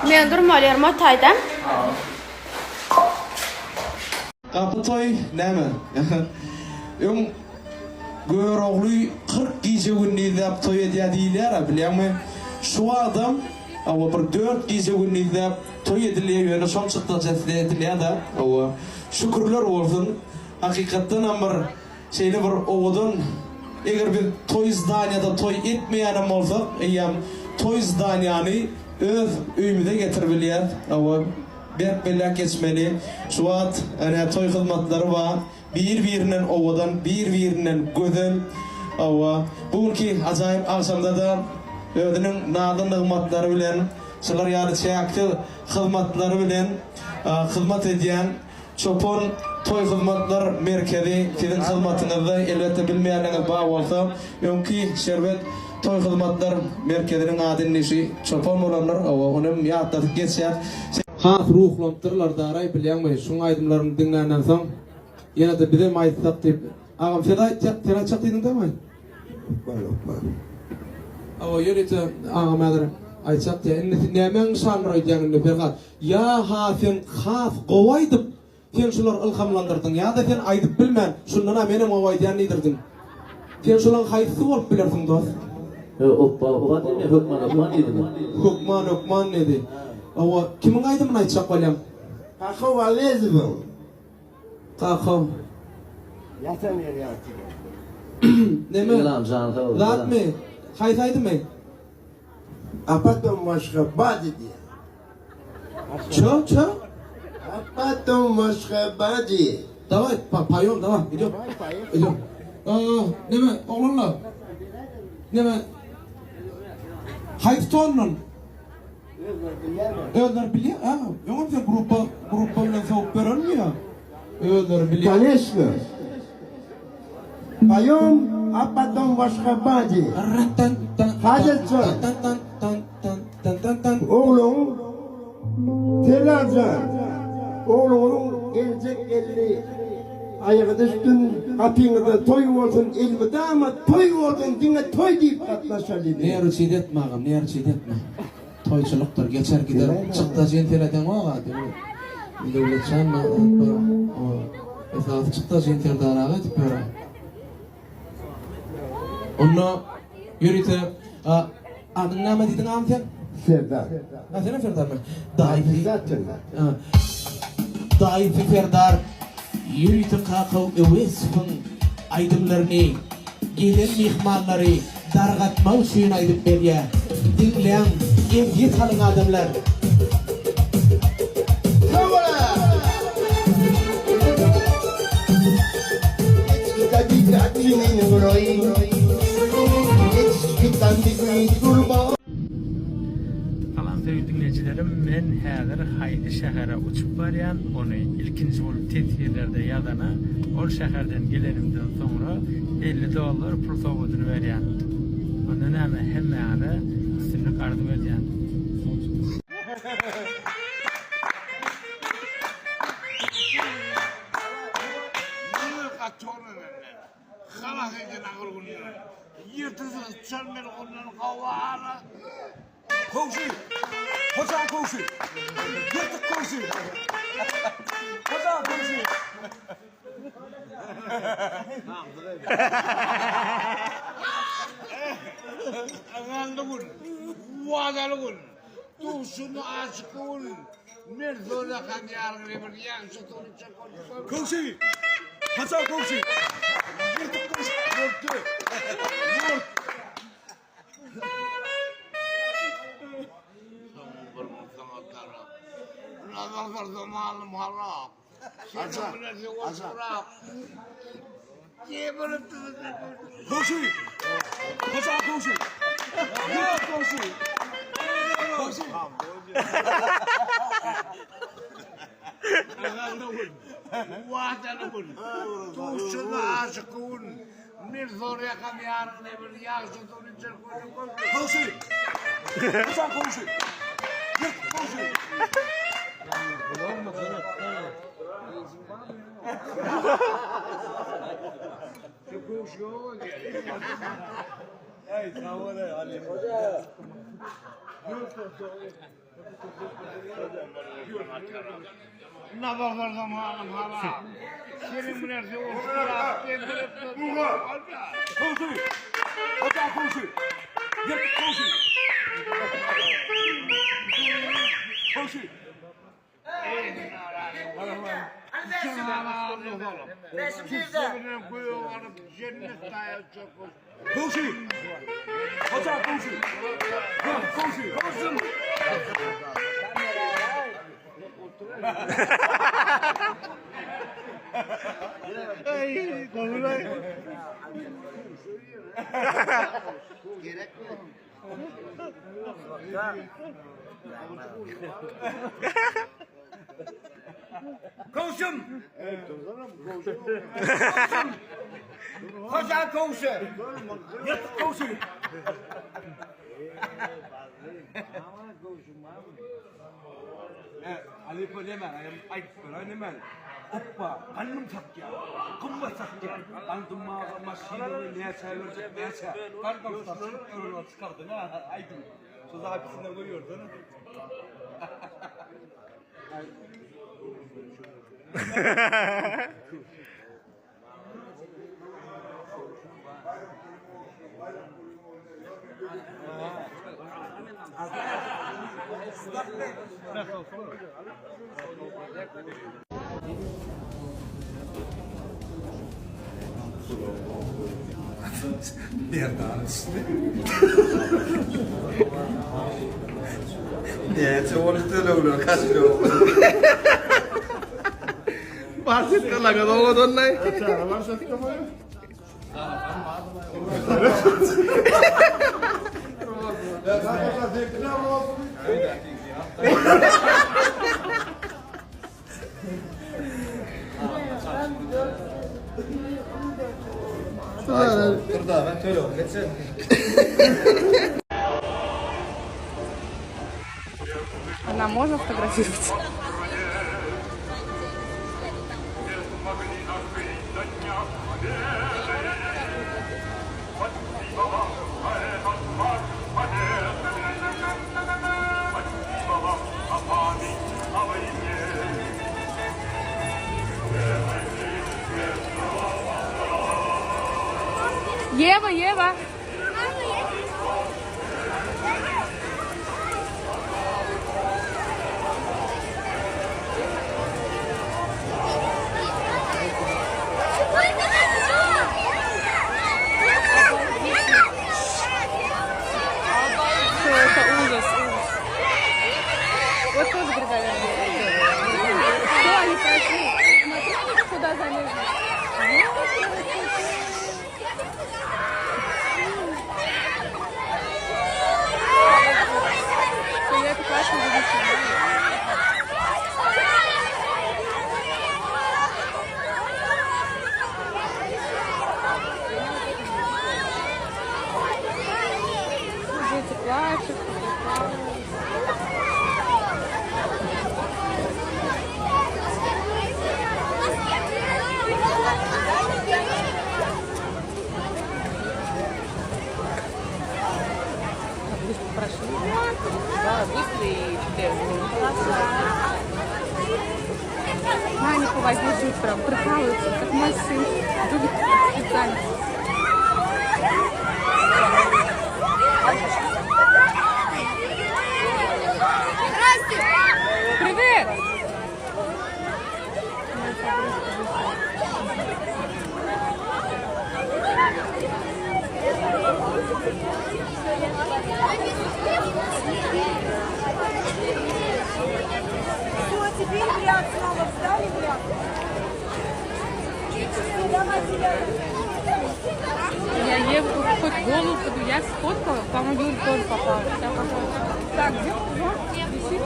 Men durmaly ýerim o taýda. Gapy toý näme? Öň Görogly 40 gije-gündizläp toý edýär diýilýär-ä, bilýäňmi? Şu wagtam hawa bir dört gije-gündizläp toý edilýär, ýöne şol çykdajy edilýär-de, hawa. Şükürler bolsun, hakykatdanam bir şeýle bir owadan, eger biz toý zdaniýada toý etmeýänem bolsak, eýýäm toý zdaniýany öz öýümize getiribilýäs, hawa. Berk belläp geçmeli, şu wagt ene toý hyzmatlary bar, bir-birinden owadan, bir-birinden gözel. Hawa, bu günki ajaýyp agşamda-da özüniň nazy-nygmatlary bilen, şular ýaly çäksiz hyzmatlary bilen hyzmat edýän Çopan toý hyzmatlar merkezi siziň hyzmatyňyzda, elbetde bilmeýänleriňiz bar bolsa, öňki Şerbet toý hyzmatlar merkeziniň ady indi şu Çopan bolandyr, hawa, ony hem ýatladyp geçýäs. Has ruhlanypdyrlar daraý bilýäňmi şuň aýdymlaryny diňländen soň ýene-de bizem aýtsak diýip agam siz aýtjak sen aýtjak diýdiň dämi? Hökman hökman. Hawa ýörite agam häzir aýtjak diýýär indi sen nämäň nyşanydyr öýdýäň indi Perhat Ýa-ha sen has gowy aýdyp, sen şulary ylhamlandyrdyň, ýa-da sen aýdyp bilmän, şundan-a menem gowy aýdýan diýdirdiň. Sen şulaň haýsysy bolup bilersiň, dost? Opba opba diýme, hökman hökman diýdim. Hökman hökman diýdi. Hawa, kimiň aýdymyny aýtjak bolýaň? Kakaw Awezowyň. Kakaw. Ýatan ýeri ýagty. Neme? Ýylan jan sag bol. Zatmy? Haýsy aýdymy? Apatom Aşgabady diýýär. Ço, ço? Apatom Aşgabady. Daway, pa, paýom, daway, idýom. Idýom. Neme, oglanlar? Neme? Haýsy tondan? Özleri bilýärler. Özleri bilýär, ha? Öňem sen gruppa, gruppa bilen sowup berenmi ýa? Özleri bilýär. Koneçno. Paýom, a potom w Aşgabady. Hajetjan. Ogluň Selarjan, ogluňyzyň geljek gelni aýagy düşsün, gapyňyzda toý bolsun, elmydama toý bolsun, diňe toý diýip gatnaşaly. Nerwçit etme agam, nerwçit etme. Toýçulykdyr, geçer gider. Çykdajyny sen edeňok-a, Döwletjan esasy çykdajyny Serdar aga edip ýör-ä. Onda ýörite adyň näme diýdiň agam sen? Serdar. Ha senem Serdarmy? Daýysy. Daýysy Serdar ýörite Kakaw Öwezowyň aýdymlaryny gelen myhmanlary dargatmak üçin aýdyp berýär. Diňläň, ezýet alyň adamlar. Salam söýgüli diňleýjilerim, men häzir haýsy şähere uçup barýan, ony ilkinji bolup teswirlerde ýazana ol şäherden gelenimden soňra 50 dollar pul sowgadyny berýän. Onda näme hemmäňize üstünlik arzuw edýän. Halas eden agyr günden. Ýyrtyjy çöl melgundan howala. Köwşi! Hojaň köwşi! Ýyrtyk köwşi! Hojaň köwşi! Ygally gün, wadaly gün, duşunda aşyk gün, Men zorlakan ýaryňy bir ýagşy suwly çökür. Köwşi! Haçan köwşi? Ýyrtyk köwşi. Ýurtdy. Ýurt. Soňy bir gün saňa tarap. Nazar salsa malym harap. Seniň bilen söweş gurap. Köwşi! Haçan köwşi? Ýurt köwşi. Köwşi. Aganda gün, wadaly gün, duşunda aşyk gün, men zorýakam ýaryňda bir ýagşy suwly çyrpyny görmedim. Köwşi! Haçan köwşi? Ýurt köwşi. Nazar zamanım hala. Senin bilerse olsun. Kowşy! Hoja kowşy! Ýyrtyk kowşy! Kowşy! Kowşy! Hoja kowşy! Ýyrtyk kowşy! Kowşum! Kowşum! Hoja kowşy! Ýyrtyk kowşy! Halypa näme, aýdyp beräý näme? Oppa, gandym satýar, gymmat satýar. Gandym maga maşynyny näçä berjek, näçä? Gandym satyp ýörün, çykardyň ha, aýdym. Şu zapisine goýbersen. Näçe bolup tölegler kaşyk. Barsetkalarňa owadanlaý. Dur da ben tölegim geçen. Она можно фотографировать? Ева, Ева! Все, это ужас, ужас. Вот тоже другая. Все, они пошли. Смотри, они куда залезли. Всё, я эту кашу буду Дети плачут, Быстро прошли. Да, быстро и Манику возьмут прям, прикалываются, как мой сын. Любит специально. Привет! Все, теперь в ряд снова встали в ряд. Давайте Я Еву хоть голову поду, я сфоткала, по-моему, Юль тоже попала. Я пошла. Так, где он? Висит?